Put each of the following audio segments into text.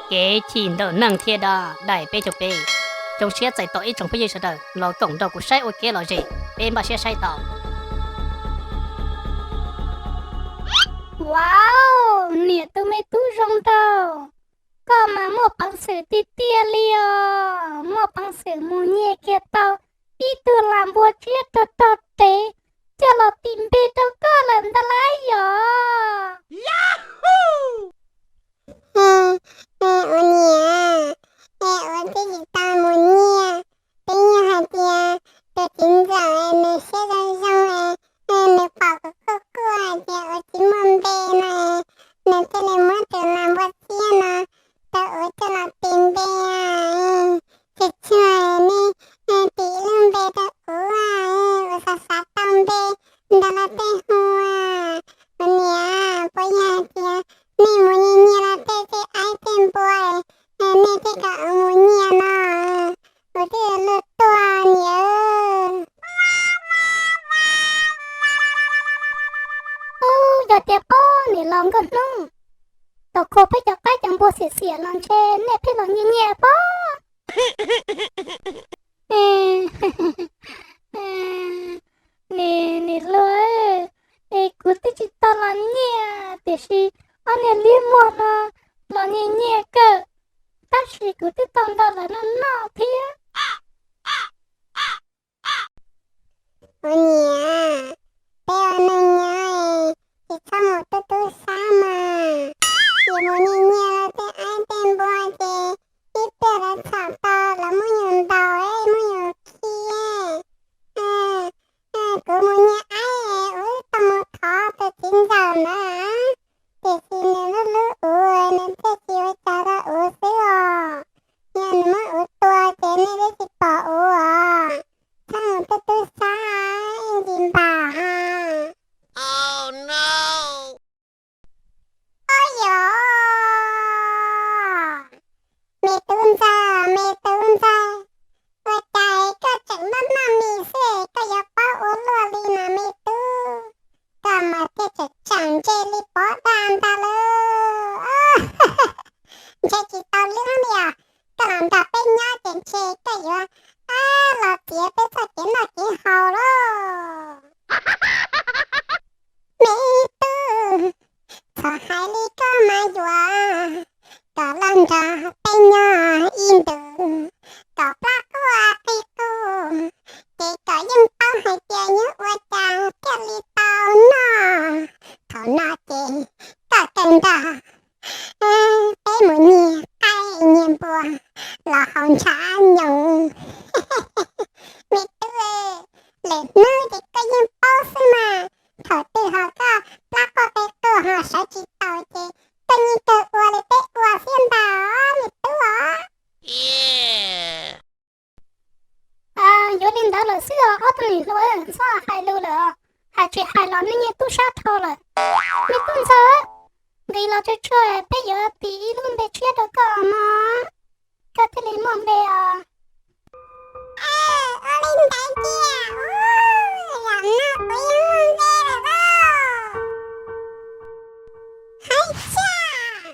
Kev chim nrawm neeg thiab dab daim peb caug peb. Zoo siab txais tos ib tsoom phooj ywg sawv daws los koom nrog kuv saib ua kev lom zem, peb npaj siab saib tau. Wow, niam tus me tub zoo nraug, koj mas muaj peev xwm tiag tiag li os, muaj peev xwm mus nyiag kiag tau ib tug las npua tsiab rog rog rev coj los tis npe rau koj lawm ntag lauj yom. Ua niam, ua tib tsis tau mus nyiag, twb yog hais tias tus txiv ntxawm nws siab zoo zoo, nws pom kuv quaj quaj hais tias ua tsis muaj npe no, nws thiaj li muab tus las npua tsiab no rau kuv coj los tis npe. Tsis tshua nej tis ib lub npe rau kuv, kuv xav xav tau npe ntawd los tej hu. Ua niam, puas yog hais tias nej mus nyiag nyiag los tej tej aib tej npua, nej thiaj kom kuv mus nyiag no, kuv thiaj luag tuag niam. Ub, yog tias pob niam laus Nkauj Hnub, tau kho peb cov qaib cov npua xiam xiam los ntshe nej pheej los nyiag nyiag pob. Niam hluas, es kuv twb tsis tau los nyiag tiam sis ob niag liab muag no los nyiag nyiag kawg, tab sis kuv twb tau nrog lawv noj noj thiab. Ua niam, peb ua neej nyob, tsis txhob mus tub tub sab mas. Yus mus nyiag nyiag tej aib tej npua ces ib pliag lawv txhom tau lawv muab yus ntaus, muab yus khi. Kuv mus nyiag aib, kuv tau mus thov tus txiv ntxawm ntawd, tiam sis nws lub hlub kuv, nws thiaj tsis ua cas rau kuv xwb os. Yog nws muab kuv tua ces nej twb tsis pom kuv os. Txhob mus tub tub sab, ib ntsis npam ha. Ob yos, me tub ntxawg, me tub ntxawg, ua cas koj tseem noj noj mis xwb koj yuav paub ua luaj li no me tub? Koj mas thiaj tseem tseem ntse li pov daj ntag lauj. Ntshe tsis tau lub li os, koj los nrog peb nyob ces ntshe koj yuav los txiav peb txoj kev noj kev haus lauj. Me tub, txhob hais li koj mas yuav, kom los nrog peb nyob ib ntus, kom plab quaj qi qu, ces kom yeej paub hais tias nyob ua cas thiaj li tau noj. Thaum no ces koj kawg nrog peb mus nyiag qaib nyiag npua los haus ntshav nyoos. Me tub, lwm hnub ces koj yeej paub xwb mas. Thaum twg ho koj plab quaj qi qu ho sawv tsis taus ces koj yeej kawg ua li peb ua xwb ntag me tub os. Yuav li ntawd lawm xwb os ob tug niam hluas, txhob hais lus lawm os. Hais tsis hais los nej yeej tub sab dhau lawm. Me tub ntxawg, nqis los tsuag tsuag peb yuav tis ib lub npe tshiab rau koj no, koj thiaj li muaj npe os. Ua li ntawd tiag, zaum no kuv yeej muaj npe lawm lauj. Hais tias,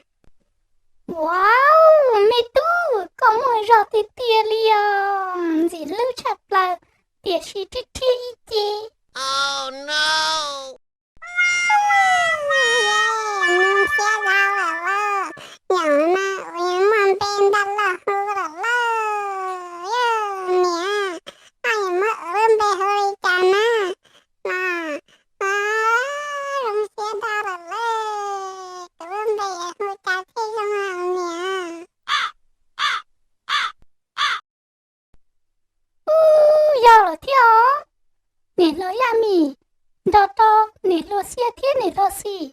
wow, me tub, koj muaj zog tiag tiag li os, ntxim hlub tshaj plaws, tiam sis rhiab rhiab ib ce. Mus siab dhau lawm lauj, zaum no kuv yuav muaj npe nrog luag hu lawm lauj. Yog niam, koj yuav muab kuv lub npe hu li cas na? Los, zoo siab dhau lawm lauj, kuv lub npe yuav hu cas thiaj zoo niam? Ub, yog lawm thiab os. Niam hluas Yaj Mim nrog rau niam hluas Xiab thiab niam hluas Xis,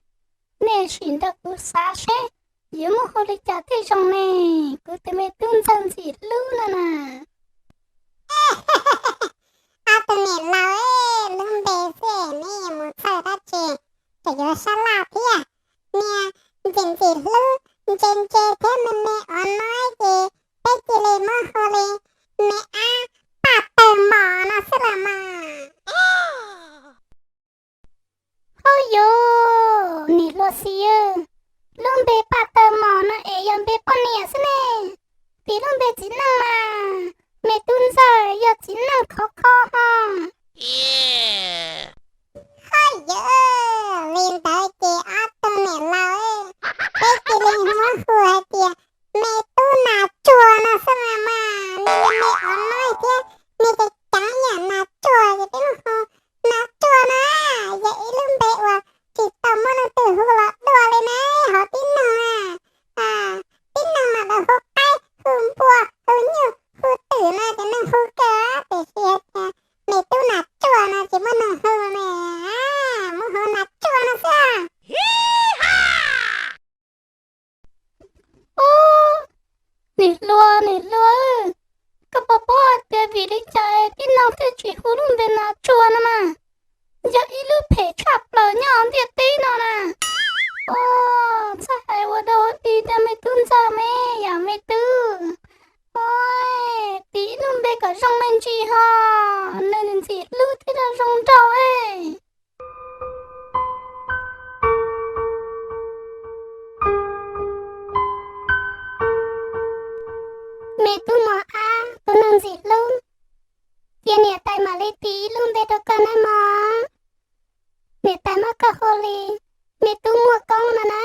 nej sim nrog kuv xav seb yuav muab hu li cas thiaj zoo ne, kuv tus me tub ntxawg ntxim hlub no na. Ob tug niam laus, lub npe xwb neb yuav mus txhawj dab tsi, tseem yuav sab laj thiab. Niag ntxim ntxim hlub, ntse ntse thiab me me ua no ces peb cia li muab hu li me ab paj tawg mos no xwb los mas. Hauj yus, niam hluas Xis, lub npe paj tawg mos no es yog npe poj niam ces muab hu hais tias me tub nas tsuag no xwb mas mas, nws yog me ua nob thiab nws ceev ceev yam nas tsuag ces peb muab hu nas tsuag na. Yog ib lub npe uas tsis tau muaj leej twg hu los dua li na hauv tib neeg na. Tib neeg mas lawv hu qaib hu npua hu nyuj hu twm no ces neeg hu kawg, tiam sis hais tias me tub nas tsuag no tsis muaj neeg hu ne, muab hu nas tsuag no xwb. Ub, niam hluas, niam hluas, koj puas paub hais tias vim li cas tib neeg thiaj tsis hu lub npe nas tsuag no mas? Yog ib lub phem tshaj plaws nyob ntiaj teb no na. Ub, txhob hais ua dog ua dig rau me tub ntxawm me, yam me tub. Ub, tis ib lub npe kom zoo me ntsis ho, nws ntxim hlub thiab zoo nraug. Me tub mos ab, tus neeg ntxim hlub, cia niam tais mam li tis ib lub npe rau koj nawb mog. Niam tais muab koj hu li me tub Muaj Koob no na.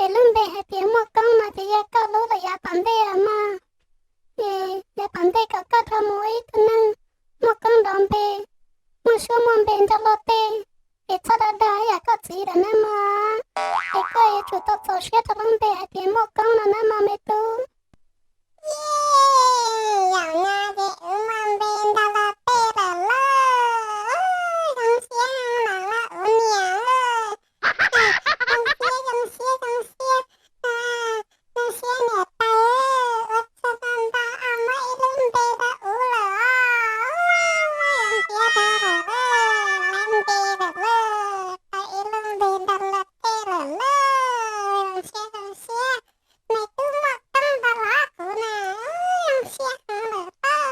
Es lub npe hais tias Muaj Koob no ces yog koj lub los yav tom ntej los mog. Es yav tom ntej kom koj rov mus ua ib tug neeg muaj koob nrov npe, muaj suab muaj npe nrog luag tej, es txhob dag dag yam koj txiv lawm nawb mog. Es koj yuav tsum tau txaus siab rau lub npe hais tias Muaj Koob no nawb mog me tub. Yog no ces wb muaj npe nrog luag tej lawm lauj. Zoo siab lawm lauj ua niam. Zoo siab, zoo siab, zoo siab. Zoo siab niam tais, ua tsaug ntau ntau, muab ib lub npe rau wb lawm os. Zoo siab rau lawm, muab npe lawm lauj, tau ib lub npe nrog luag tej lawm lauj. Zoo siab, zoo siab. Me tub Muaj Koob ntau los kuv na, zoo siab heev lawm lauj.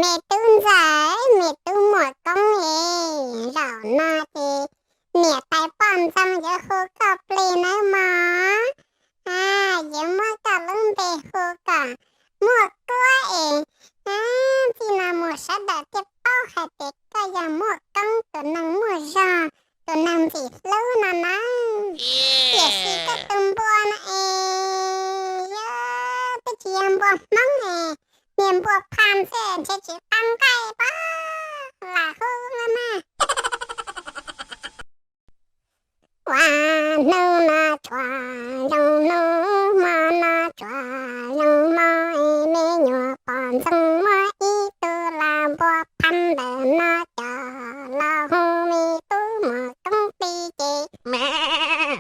Me tub ntxawm, me tub Muaj Koob es, zaum no ces niam tais poj ntxoog yuav hu koj plig nawb mog. Yuav muab koj lub npe hu kom Muaj Kuab es, txij no mus sawv daws thiaj paub hais tias koj yog Muaj Koob tus neeg muaj zog, tus neeg ntxim hlub no nawb. Tiam sis koj tus npua no es, yog twb tsis yog npua Hmoob es, niag npua Phas xwb ntshe tsis qab nqaij pab lam hu no mas. Ua hnub no tsuas zoo hnub, hmo no tsuas zoo hmo, me nyuam poj ntxoog muaj ib tug lam npua Phas ntawm no coj los hu me tub Muaj Koob plig ces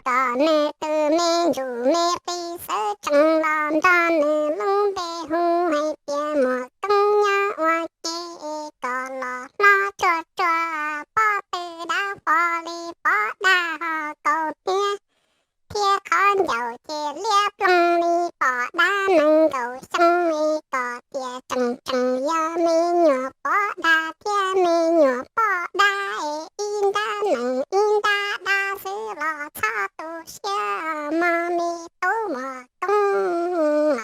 kom nws tus me ntsuj me qis sawv tsees los nrog nws lub npe hu hais tias Muaj Koob nyob ua ke, kom los hlob tsuag tsuag pob tw dawb paug li pob daj ho kaus hniav, thiab qhov ncauj ces liab ploog li poj dab nees nkaum xyoo, kom tias tseem tseem yog me nyuam poj dab thiab me nyuam poj dab es ib nrab nees ib nrab dab xwb los txhob tu siab mog me tub Muaj Koob.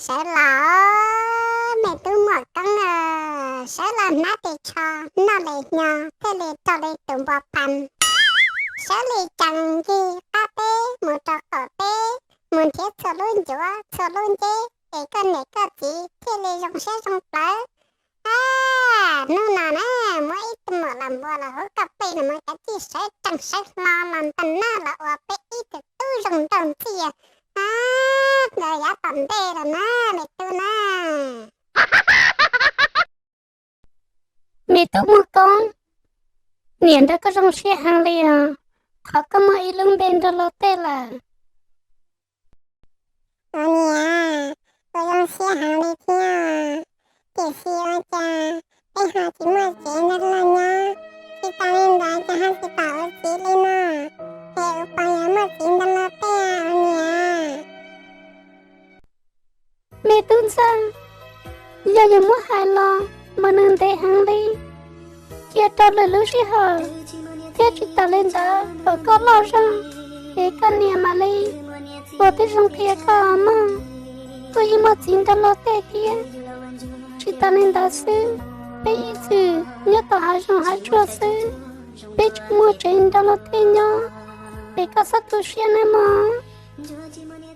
Sawv los, me tub Muaj Koob, sawv los hnav tes tsho noj li nyo thiaj li raug li tus npua Phas. Sawv li tsees ncig qab teb mus rau qaum teb, mus nrhiav txhua lub ncuav txhua lub nceb es koj niam koj txiv thiaj li zoo siab zoo plawv. Hnub no na, muab ib tug muam lam npua los hu koj plig no mas kav tsij sawv tsees sawv hlo los ntag na los ua peb ib tug tub zoo nraug ntxiag. Ntawd yav tom ntej los na, me tub na. Me tub Muaj Koob, niam nrog koj zoo siab heev li os, qhov koj muaj ib lub npe nrog luag tej lawm. Ua niam, kuv zoo siab heev li thiab, tiam sis ua cas peb ho tsis muaj txiv nrog luag nyob, tsis tas li ntawd cas ho tsis pom ua txiv li no, es ua puas yuav muaj txiv nrog luag tej ua niam? Me tub ntxawg, yog yuav muab hais los mas nws ntev heev li, cia rau lwm lub sij hawm, thiab tsis tas li ntawd kom koj loj zog es koj niam mam li ua tib zoo qhia koj mog. Koj yeej muaj txiv nrog luag tej thiab. Tsis tas li ntawd xwb, peb ib txwm nyob tom hav zoov hav tsuag xwb, Peb tsis muaj tsev nrog luag tej nyob, es koj txhob tu siab nawb mog.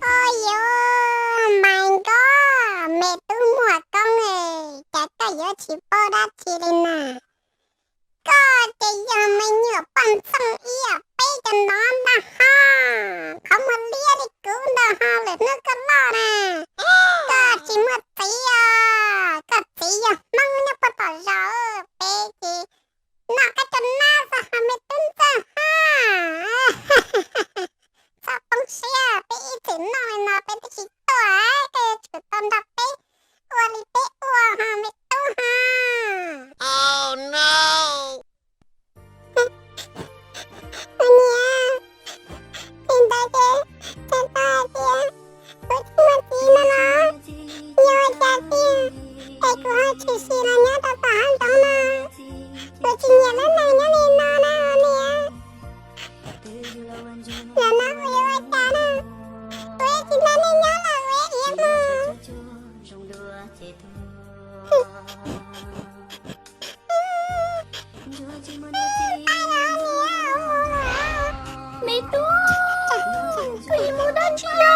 Ua yuav, Maiv Nkauj, me tub muam koob, cas koj yuav tsis paub dab tsi li na? Koj ces yog me nyuam poj ntxoog ib yam peb cov no ntag ho. Qhov muag liab li kuv ntag ho, lwm hnub koj loj na. Koj tsis muaj txiv os, koj txiv yog Hmoob nyob puag tom zos, peb ces noj kab cov nab xwb ho me tub ntxawg ho. Txhob poob siab, peb ib txwm noj li no peb twb tsis tuaj, koj yuav tsum tau nrog peb ua li peb ua ho me tub ho. Niam, li ntawd ces txhais tau hais tias kuv tsis muaj txiv no los? Yog ua cas tiag es kuv ho tshwm sim los nyob rau tom hav zoov no? Kuv tsis nyiam lub neej nyob li no na niam. Los no kuv yuav ua cas na? Kuv tsis nrog nej nyob lawm, kuv yuav khiav mus. Me tub, koj yuav mus dab tsi os?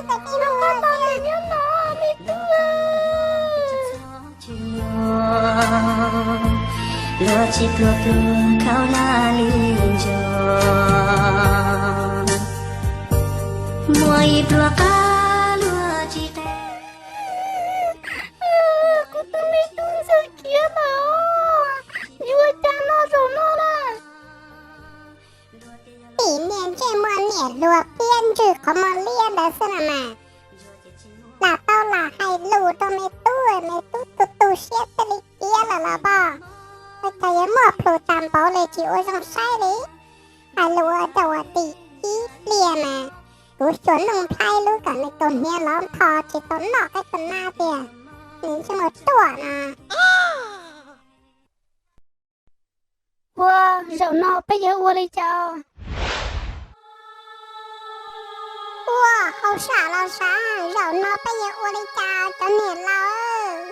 Koj tau lawm nyob no, me tub. Luag tsis tuag tuag khaub hlab li ntsuag, muaj ib pluag qab luag tsis qe. Kuv tus me tub ntxawg khiav lawm, yuav ua cas no zaum no na? Tim niag ntsej muag niam hluas thiab ntswg qhov muag liab ntawd xwb no mas, lam tau lam hais lus rau me tub, me tub tu tu siab thiaj li khiav lawm los pog. Ua cas yuav muaj plhus tag npaum li, tsis ua zoo saib li. Hais lus ua rau ua tim ib pliag mas kuv xyuas Nuj Nplhaib lub kom nws kaus hniav lov ntho tsis tau noj qab cov nab tiag, nws ntsej muag ruam no. Ua, zaum no peb yuav ua li cas? Ua, hauj sam los sav, zaum no peb yuav ua li cas cov niam laus?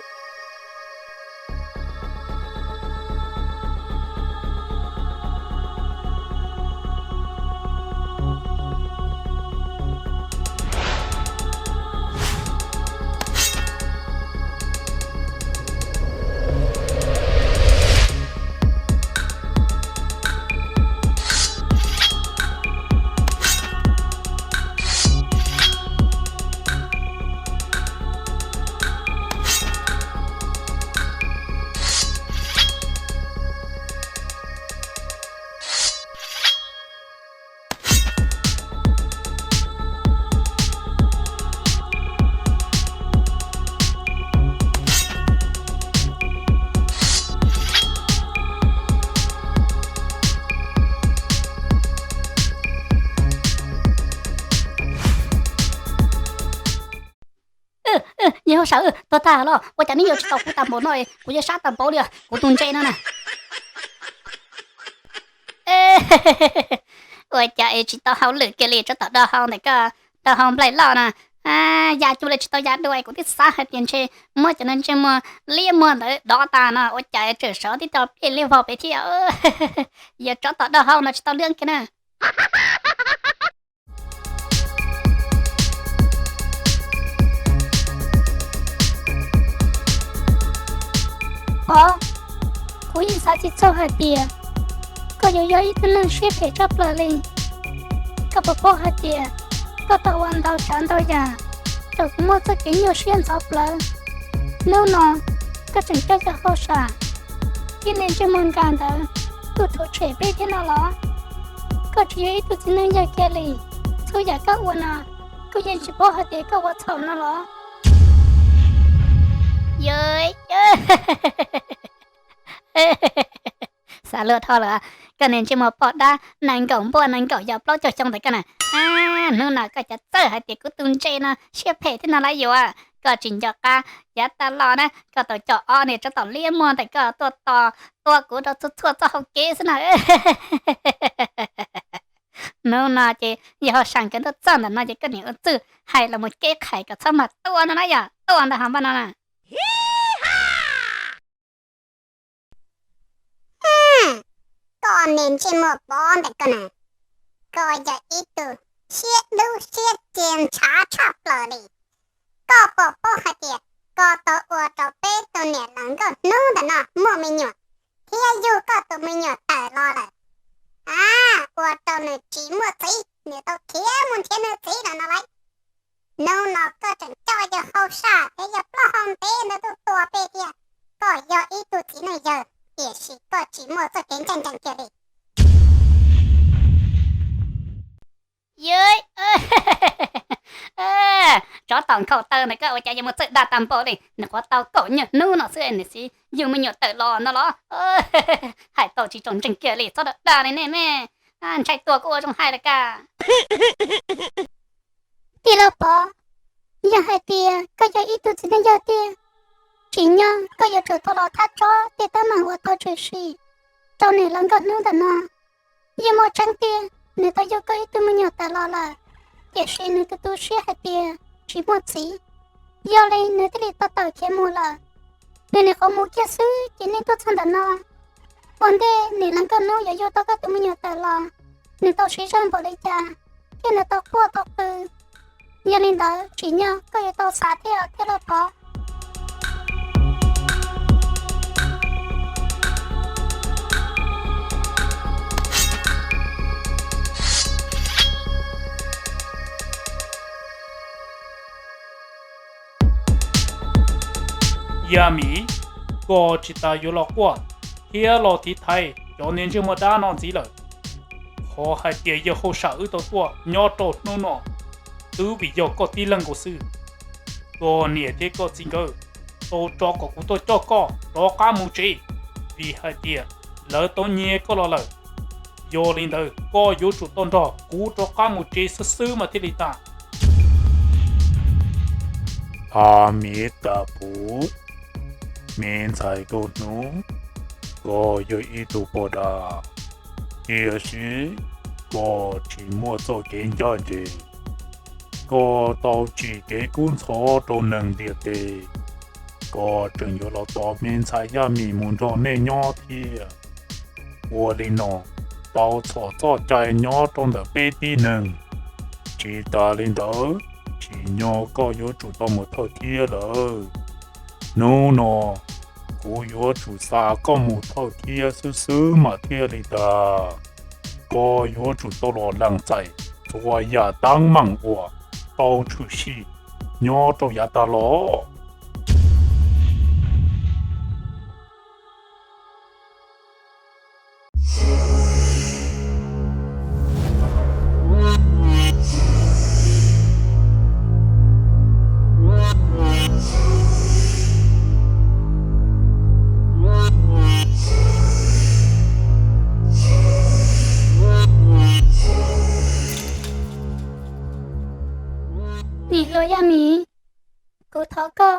Yawg hauj sam, tuag tag los ua cas neb yuav tsis tos kuv tag npaum no, kuv yuav sab tag npaum li kuv tus ntse no na. Ua cas es tsis tau hauj lwm kiag li, tsov tom dog hau ntawm koj, dog hau nplaim loj no. Ya cuag li tsis tau ya dua, kuv twb xav hais tias ntshe muab cov ntsej muag liab muag ntawd dov tas no, ua cas tseem sawv tib co pliaj liab vog pem thiab. Yog tsov tom dog hau no tsis tau lwj kiag na. Os, kuv yeej xav tsis txog hais tias koj yuav yog ib tug neeg siab phem tshaj plaws li. Koj puas paub hais tias koj tau ua ntau tsav ntau yam, rau kuv muaj txoj kev nyuaj siab ntxhov plawv. Hnub no koj tseem coj cov hauj sam thiab niag ntsej muag nkag ntawd tuaj rhuav tshem peb thiab no los? Koj tsis yog ib tug txiv neej yawg kiag li, txhua yam koj ua no, koj yeej tsis paub hais tias koj ua txhaum no los? Yog, xav luag dhau lawm, koj niag ntsej muag poj dab nees nkaum npuaj nees nkaum yau plaub caug xyoo ntawm koj na. Hnub no koj cov txawj hais tias kuv tus ntse no siab phem thiab no lawm yuav, koj tsis nco qab yav tas los na koj tau coj ob niag tsov tom liab muag ntawm koj tuaj tos tua kuv rau txhua txhua txoj hau kev xwb na. Hnub no ces yawg hauj sam nkawd tuaj txog ntawm no ces koj niam ua txwj hais los mus cev qhais kom txhob mag tua no na yom, tua ntawm hauv npaj no na. Niag ntsej muag Pov ntawm koj na, koj yog ib tug siab dub siab ceg ntshav tshaj plaws li. Koj puas paub hais tias koj tau ua rau peb tus niam laus nkauj hnub ntawm no muaj me nyuam, thiab yug koj tus me nyuam tawm los lawm? A, ua rau nws tsis muaj txiv, nws tau khiav mus nrhiav nws txiv lawm no lauj. Hnub no koj tseem coj yawg hauj sam thiab yawg plaub hau ntev ntawd tuaj tua peb thiab. Koj yog ib tug txiv neej yawg, tiam sis koj tsis muaj txoj kev ncaj ncees kiag li. Yawg, tsov tom nkhaus taw ntawm koj ua cas yuav mus txawj dag tag npaum li. Nws qhuav tau kaum nyuag hnub no xwb nws xav yug me nyuam tawm los no los? Hais tau tsis txaus ntseeg kiag li, txhob dag dag li nej me. Ntshai tua kuj ua zoo hais lawm kaj. Tij laug Pov, yog hais tias koj yog ib tug txiv neej yawg tiag, tsim nyog koj yuav tsum tau los thab tsob tej teeb meem uas tau tshwm sim rau niam laus nkauj hnub ntawm no. Yeej muaj tseeb tiag, nws tau yug koj ib tug me nyuam tawm los lawm, tiam sis nws tu tu siab hais tias tsis muaj txiv, yog li nws thiaj li tau tawm khiav mus lawm. Nws nim qhuav mus kiag xwb ces nej tuaj txog ntawm no. Ua ntej niam laus nkauj hnub yuav yug tau koj tus me nyuam tawm los, nws tau siv zog npaum li cas thiab nws tau quaj tau qw? Yog li ntawd tsim nyog koj yuav tau xav thiab, tij laug Pov. Yaj Mim, koj tsis tas yuav los quaj thiab los tiv thaiv cov niag ntsej muag dab no ntxiv lawm. Qhov hais tias yawg hauj sam wb tau tuaj nyob rau hnub no, twb vim yog koj tib leeg nkaus xwb. Koj niam thiab koj txiv nkawd tau tso kom kuv tuaj coj koj rov qab mus tsev, vim hais tias lawv tau nyiag koj los lawm. Yog li ntawd koj yuav tsum tau nrog kuv rov qab mus tsev xwb xwb mas thiaj li tag. A, me tas puv, me ntxhais nkauj hnub, koj yog ib tug poj dab, tiam sis koj tsis muaj txoj kev ncaj ncees. Koj tau tsim kev kub ntxhov rau neeg ntiaj teb, koj tseem yuav los tos me ntxhais Yaj Mim mus nrog nej nyob thiab. Ua li no tau txhom txoj cai nyob rau ntawm peb tib neeg. Tsis tas li ntawd, tsim nyog koj yuav tsum tau mus thawj thiab lawm. Hnub no kuv yuav tsum xa koj mus thawj thiab xwb xwb mas thiaj li tag. Koj yuav tsum tau los lees txais txhua yam teeb meem uas tau tshwm sim nyob rau yav tag los. Niam hluas Yaj Mim, kuv thov koj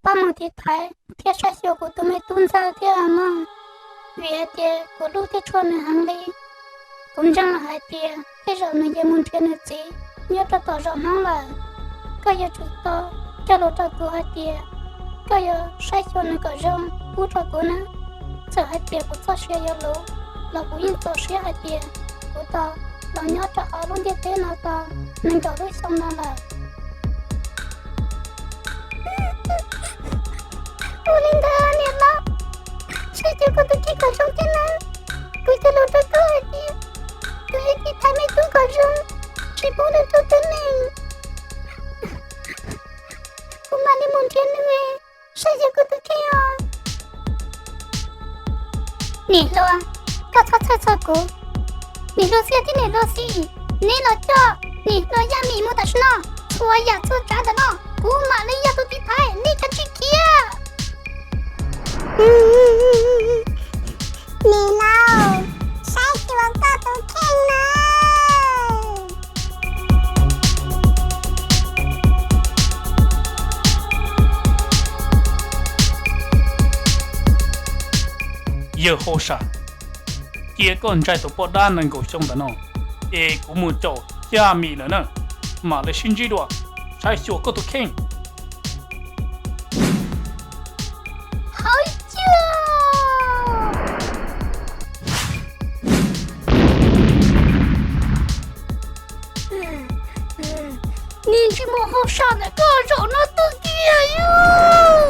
pab mus tiv thaiv thiab saib xyuas kuv tus me tub ntxawg thiab mog, vim hais tias kuv hlub thiab tshua nws heev li. Kuv ntseeg lawm hais tias tej zaum nws yuav mus nrhiav nws txiv nyob rau tom zos Hmoob lawm. Koj yuav tsum tau cog lus rau kuv hais tias koj yuav saib xyuas nws kom zoo pub rau kuv na. Txawm hais tias kuv txoj sia yuav luv los kuv yeej txaus siab hais tias kuv tau los nyob rau hauv lub ntiaj teb no tau nees nkaum lub xyoo no lawm. Ua li ntawd niam hlob, saib xyuas koj tus kheej kom zoo thiab na. Kuv cog lus rau koj hais tias kuv yuav tiv thaiv me tub kom zoo, tsis pub nws raug teeb meem. Kuv mam li mus nrhiav nws, saib xyuas koj tus kheej os. Niam hluas, koj txhob txhawj txog kuv. Niam hluas Xia thiab niam hluas Xis, neb los coj niam hluas Yaj Mim mus tam sim no. Txhua yam txhua tsav ntawm no kuv mam li yog tus tiv thaiv, neb kav tsij khiav. Niam laus, saib xyuas koj tus kheej na. Yawg hauj sam, cia koj ntshai tus poj dab nees nkaum xyoo ntawm no, es kuv mus caum Yaj Mim lawm na, mam li sib ntsib dua, saib xyuas koj tus kheej. Hauv yog. Sam ntawm koj zaum no tuag kiag yom.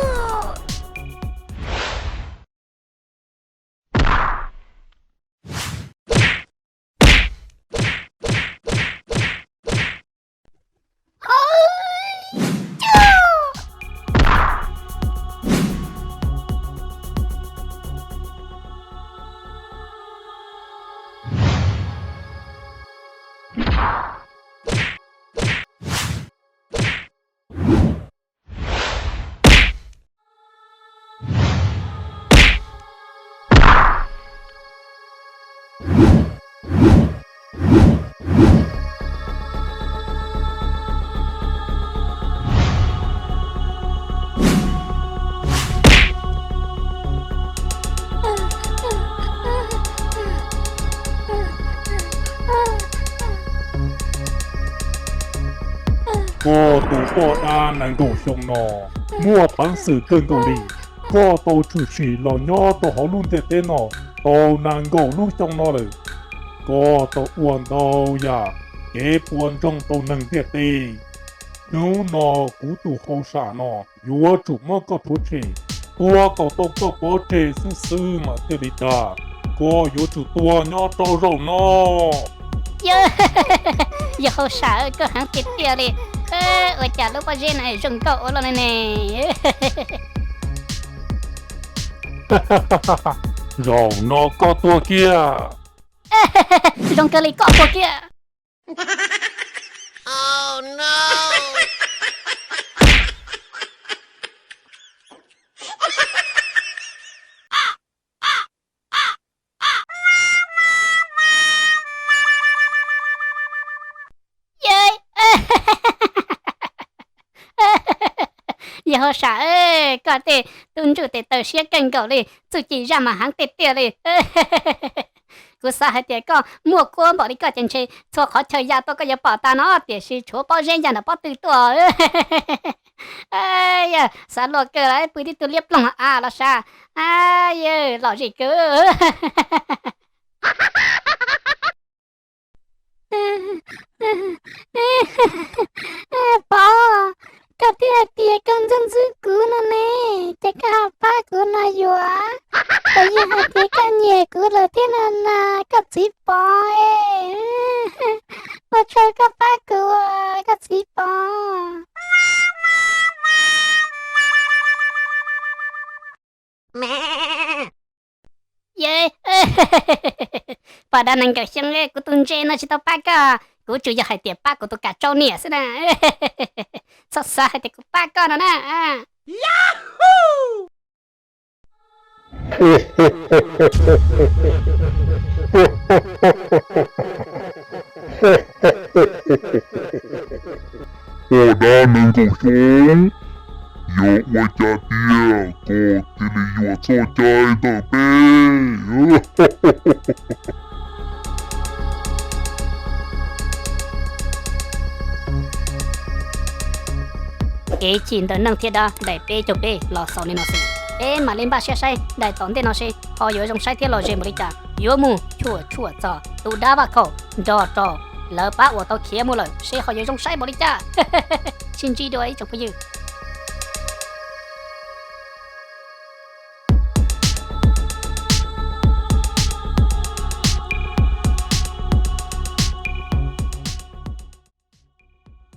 Koj tus poj dab nees nkaum xyoo no muaj peev xwm kawg nkaus li. Koj tau tshwm sim los nyob rau hauv lub ntiaj teb no tau nees nkaum lub xyoo no lawm. Koj tau ua ntau yam kev puas ntsoog rau neeg ntiaj teb. Hnub no kuv tus hauj sam no yuav tsum muab koj rhuav tshem, tua kom tau koj pov tseg xwb xwb mas thiaj li tag. Koj yuav tsum tuag nyob rau zaum no. Yog, yog hauj sam, koj heev tiag tiag li. Ua cas lub pob zeb no zoo nkauj ua luaj li ne? Zaum no koj tuag kiag. Zoo kawg li, koj tuag kiag. Yog hauj sam, koj tej tub ntsuj tes taw siab kawg nkaus li, txuj ci zaj mas heev tiag tiag li. Kuv xav hais tias koj muaj kua npaum li koj ces ntshe txhua qhov chaw ya tuaj koj yuav pom tas no, tiam sis tshuav pob zeb ya ntawm pob tw tuaj. Yog xav luag kawg los pw tib tug liab ploog av los sav. Yog lom zem kawg. Pov, koj twb hais tias koj ntxub ntxub kuv no ne, ces koj ho pab kuv no yuav. Kuv yeej hais tias koj nyiam kuv lawm thiab no na, koj txiv Pov. Ua tsaug koj pab kuv, koj txiv Pov. Poj dab nees nkaum xyoo, kuv tus ntse no tsis tau pab koj, kuv tsuas yog hais tias pab kuv tus kam tsau niam xwb na. Txhob xav hais tias kuv pab koj no na. Poj dab nees nkaum xyoo, yog ua cas tiag koj thiaj li yuam txoj cai ntawm peb? Kev chim ntawm neeg thiab dab daim peb caug peb los xaus li no xwb. Peb mam li npaj siab saib daim tom ntej no seb ho yuav zoo saib thiab lom zem npaum li cas. Yuav mus cuam tshuam txog tus dab vaj khaum nrog rau lawv pab uas tau khiav mus lawm seb ho yuav zoo saib npaum li cas. Sib ntsib dua ib tsoom phooj ywg.